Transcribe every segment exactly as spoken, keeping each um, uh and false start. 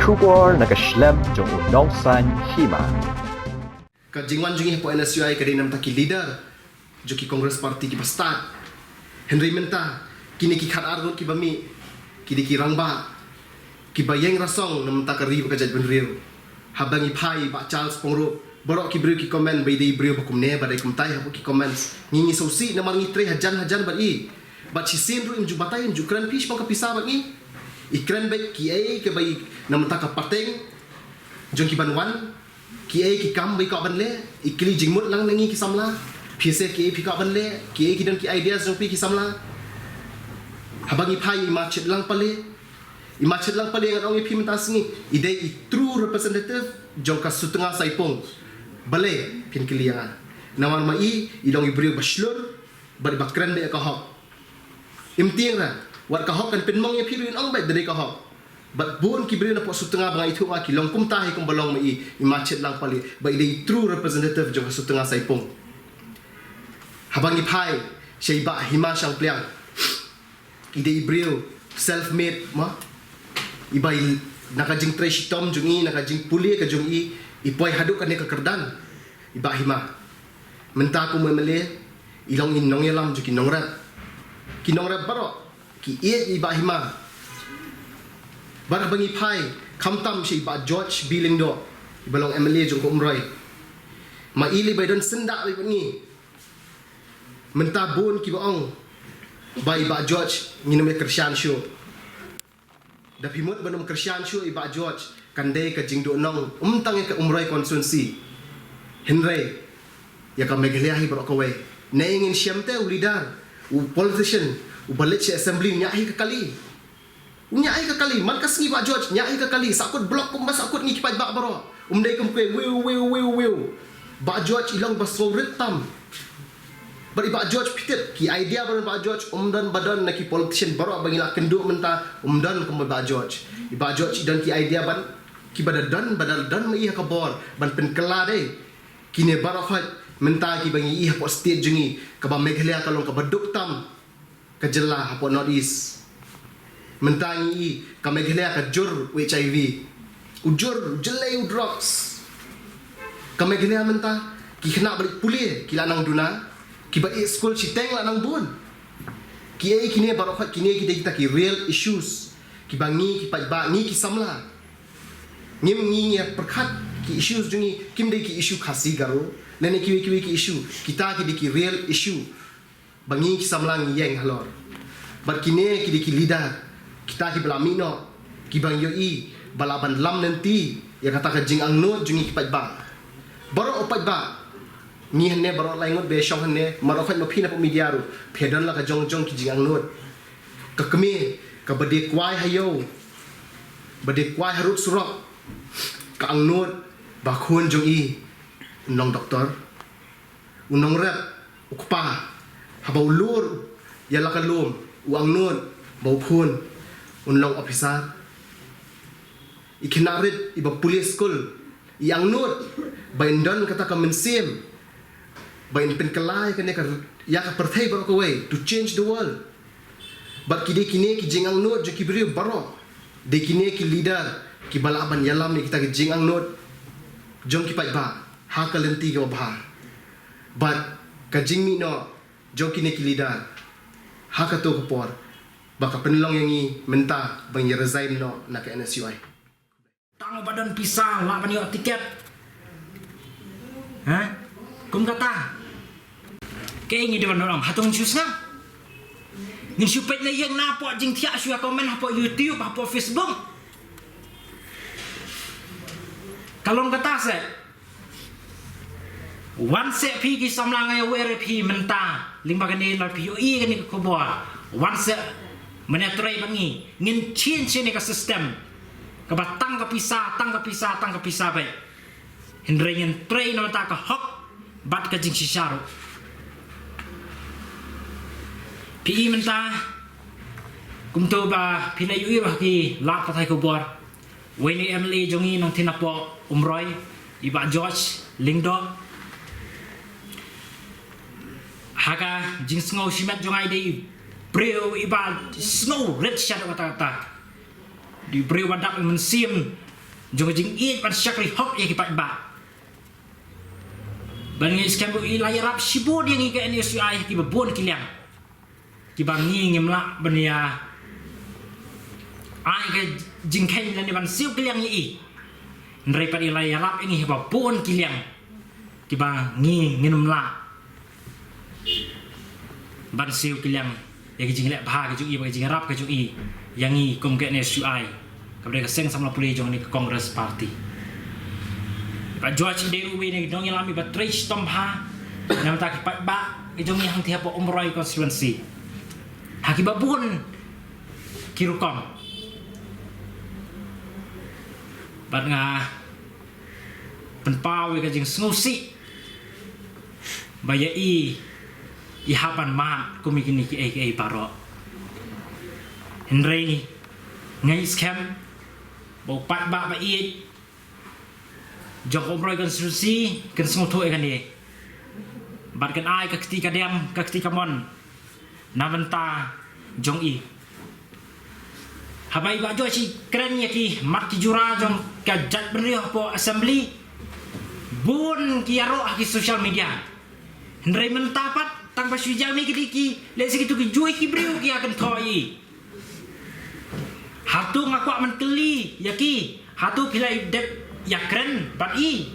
Khubor na ka shlem jong u Nongsaiñ Hima. Ka jingwan jong ngi hapoh N S U I ka dei namar ki leader jong ki Congress Party kiba stad. Hynrei mynta kine ki khatar ngut kiba mih ki dei ki rangbah kiba ïeng rasong namar ka ri bad ka jaitbynriew. Haba ngi phai, Bah Charles Pyngrope, baroh ki briew ki comment ba i dei briew ba kumne ba dei kumtai hapoh ki comments. Ngi ngi sngewsih namar ngi trei hajan hajan bad i. Bad shisien ruh im ju batai, im ju kren phi shaphang ka pisa bad ngi. I kren beit kiei kiba i namar ka pateng jong ki ban wan, kiei ki kam ba i kwah ban leh, i kylli jingmut lang na ngi ki samla. Phi sngewsih kiei phi kwah ban leh, kiei ki don ki ideas jong phi ki samla. Haba ngi phai, i Ma Chitlang Pale, i Ma Chitlang Pale ngan ong ïa phi mynta sngi, i dei i true representative jong ka Sutnga Saipung. Balei phin kylli ïa nga? Namar ma i, i long i briew ba shlur bad ba kren beit ïa ka hok. Im tieng ra, wat ka hok kan pynmong ïa phi ruh, in ong beit da dei ka hok. Bad bun ki briew napoh Sutnga ba nga ithuh nga ki long kumta hi kumba long ma i, i Ma Chitlang Pale, ba i dei i true representative jong ka Sutnga Saipung. Haba ngi phai sha i Bah Hima Shangpliang, i dei i briew self made ma. I ba i, na ka jingtrei shitom jong i, na ka jingpule ka jong i, i poi haduh kane ka kyrdan. I Bah Hima, mynta kum M L A, i long i nongïalam jong ki nongrep. Ki nongrep baroh ki ïeit ïa i Bah Hima. Bad haba ngi phai, khamtam sha i Bah George B Lyngdoh, i ba long M L A jong ka Umroi. Ma i lei ba i don syndah bad ngi. Mynta bun kiba ong ba i Bah George ngin ym ïa kyrshan shuh. Da phi mut ban ym kyrshan shuh i Bah George, kan dei ka jingduhnong ym tang ïa ka Umroi constituency, hynrei ïa ka Meghalaya hi baroh kawei. Ne ngin shem te u leader, u politician, u ba leit sha assembly, ñiah hi ka kali. U ñiah hi ka kali, man ka sngi Bah George, ñiah hi ka kali, sahkut block kumba sahkut ngi ki paidbah baroh. Um dei kum kawei, wiu, wiu, wiu, wiu. Bah George i long ba sngewrit tam. Bad i Bah George, phi tip, ki idea ba don Bah George, um don ba don na ki politician baroh ba ngi la kynduh mynta, um don kumba Bah George. I Bah George i don ki idea ban, kiba da don, ba da don ma i ha ka bor ban pynkylla dei. Kine baroh khoit mynta kiba ngi i hapoh state jong ngi, kaba Meghalaya ka long kaba duk tam ka jylla hapoh North East. Mynta ngi i ka Meghalaya ka jur u H I V. U jur, u jyllei u drugs. Ka Meghalaya mynta, ki khynnah ba leit pule ki la nang duna, kiba ïeh skul shiteng la nang bun. Kiei kine baroh khoit, kine ki dei kita ki real issues kiba ngi ki paidbah, ngi ki samla, ngim, ngi ngi pyrkhat ki issues jong ngi, kim dei ki issue Khasi Garo lane kiwei kiwei ki issue. Kita ki dei ki real issue ba ngi ki samla ngi ïeng halor. Bad kine ki dei ki leader, kita kiba la mih noh, kiba ngi ïohi ba lah ban lam lynti ïa kata ka jingangnud jong ngi ki paidbah. Baroh u paidbah, ngi hangne baroh lai ngut ba shong hangne, baroh khoit ma phi napoh media ruh, phi don la ka jong jong ki jingangnud. Ka kmie kaba dei kwai ha ïew, ba dei kwai harud surok, ka angnud ba khun jong i un long doktor, un long rep, u kpa, haba u lur ïa la ka lum, u angnud ba u khun un long officer. I khynnah rit iba pule skul, i angnud ba in don kata ka mynsiem ba in pynkylla ïa kane ka, ïa ka pyrthei baroh kawei, to change the world. Bad ki dei kine ki jingangnud jong ki briew baroh. Dei kine ki leader kiba lah ban ïalam ïa kita ki jingangnud jong ki paidbah ha ka lynti kaba bha. Bad ka jingmih noh jong kine ki leader ha kato ka por ba ka pynlong ïa ngi mynta ba ngi resign noh na ka N S U I. Tang ba don pisa lah ban ïoh tiket. Ha? Kum kata. Kaei ngi dei ban ong, hato ngin shu sngap? Ngin shu peit na ïing, na pok jingthiah shu ïa comment hapoh YouTube, hapoh Facebook. Ka long kata se. Wan seh phi ki samla, nga ïa wer ïa phi mynta lyngba kane, lada phi ïohi kane ka khubor, wan seh mynne trei bad ngi, ngin change ïa kane ka system kaba tang ka pisa, tang ka pisa, tang ka pisa beit. Hynrei ngin trei na bynta ka hok bad ka jingshisha ruh. Phi i mynta kumto ba phi la ïohi ruh ha ki lad pathai khubor. Uwei na u M L A jong ngi nangtei napoh Umroi, i Bah George Lyngdoh, ha ka jingsngew shimet jong nga i dei i briew iba sngew rit shaduh katta katta. I dei i briew ba dap i mynsiem jong ka jingïeit ban shakri hok ïa ki paidbah. Bad ngi skhem ruh i la ïarap shibun ïa ngi ka N S U I ha kiba bun ki liang, kiba ngi ngim lah ban ïa ai ka jingkheiñ lane ban siew kylliang ïa i. Hynrei pat i la ïarap ïa ngi ha kiba bun ki liang, kiba ngi ngim lah ban siew kylliang ïa ka jingleh bha ka jong i bad ka jingïarap ka jong i ïa ngi kum ka N S U I, kaba dei ka seng samla pule jong kane ka Congress Party. Bah George i dei uwei na ki nongïalam iba trei shitom bha na ka bynta ki paidbah ka jong i hangtei hapoh Umroi constituency ha kiba bun ki rukom. Bad nga pynpaw ïa ka jingsngewsih ba ïa i, i hap ban mad kum ïa kine kiei kiei baroh. Hynrei nga ngeit skhem ba u paidbah ba ïeit jong ka Umroi constituency kan sngewthuh ïa kane bad kan ai ka kti ka dem, ka kti ka mon na bynta jong i. Haba i Bah George i kren ïa ki mat ki jura jong ka jaitbynriew hapoh assembly, bun ki ïaroh ha ki social media. Hynrei mynta pat tang ba shu ïa jia ne ki dei ki, lehse kitu ki juh ki briew ki ïa kynthoh ïa i. Hato nga kwah ban kylli ïa ki, hato phi la dep ïa kren bad i?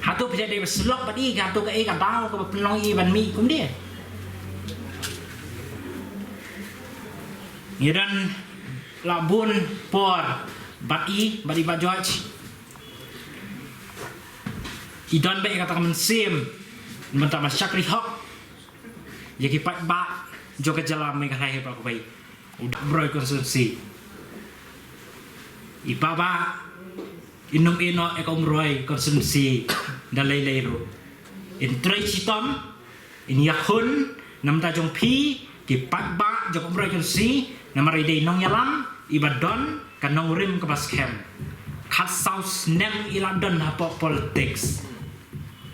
Hato phi la dep ïa syllok bad i? Hato kaei ka daw kaba pynlong i ban mih kumne? Ngi don la bun por bad i, bad i Bah George. I don beit ïa kata ka mynsiem na bynta ban shakri hok ïa ki paidbah jong ka jylla Meghalaya baroh kawei. U Umroi constituency, i Bah Bah, in ym ïehnoh ïa ka Umroi constituency da lei lei ruh. In trei shitom, in ïakhun na bynta jong phi, ki paidbah jong ka Umroi constituency, namar i dei nongïalam iba don ka nongrim kaba skhem. Khatsaw snem i la don hapoh politics.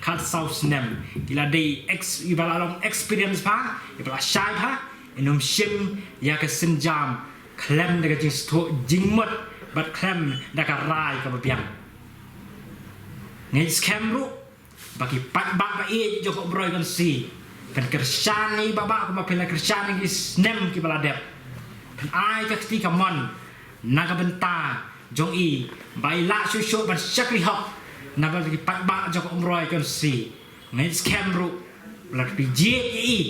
Khatsaw snem i la dei ex, iba la long experience bha, iba la shai bha. In ym shim ïa ka sienjam khlem da ka jingsngewthuh jingmut bad khlem da ka rai kaba biang. Nga ngeit skhem ruh ba ki paidbah ba ïeit jong ka Umroi constituency phin kyrshan ïa i Bah Bah kumba phi la kyrshan ïa ngi ki snem kiba la dep. Phin ai ka kti ka mon na ka bynta jong i ba i lah shuh shuh ban shakri hok na bynta ki paidbah jong ka Umroi constituency. Nga ngeit skhem ruh lada phi jied ïa i,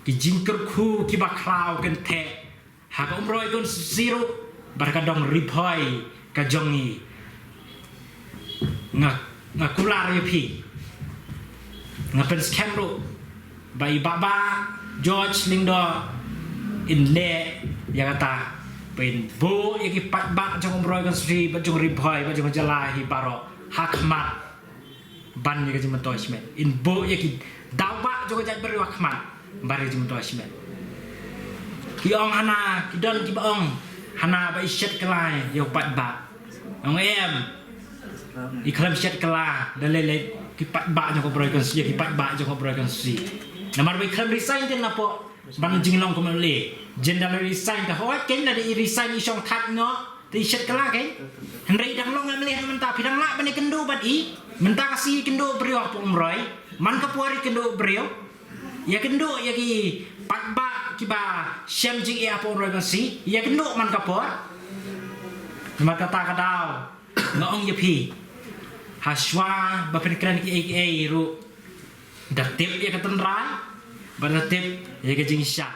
ki jingkyrkhu kiba khraw kan theh ha ka Umroi constituency ruh bad ka dong Ri Bhoi ka jong i. Nga, nga kular ïa phi, nga pynskhem ruh ba i Bah Bah George Lyngdoh in leh ïa kata, ba in buh ïa ki paidbah jong ka Umroi constituency bad jong Ri Bhoi bad jong ka jylla hi baroh ha khmat ban ïa ka jingmyntoi shimet. In buh ïa ki daw bah jong ka jaitbynriew ha khmat ban ïa ka jingmyntoi shimet. Ki ong hana, ki don kiba ong hana ba i shet kylla ïa u paidbah. Ong em, i khlem shet kylla da lei lei ki paidbah jong ka Umroi constituency, ki paidbah jong ka Umroi constituency. Namar ba i khlem resign te napoh ban jinglong kum M L A. Jan da la resign te, hooid, kein lada i resign i shong thait noh te i shet kylla kein. Hynrei i dang long M L A mynta, phi dang lah ban ïakynduh bad i? Mynta ka sngi ïakynduh briew hapoh Umroi, man ka por ïakynduh briew. Ïakynduh ïa ki paidbah kiba shem jingeh hapoh Umroi constituency, ïakynduh man ka por. Namar kata ka daw nga ong ïa phi, hashwa ba phin kren kiei kiei ruh, da tip ïa ka tynrai bad da tip ïa ka jingshisha.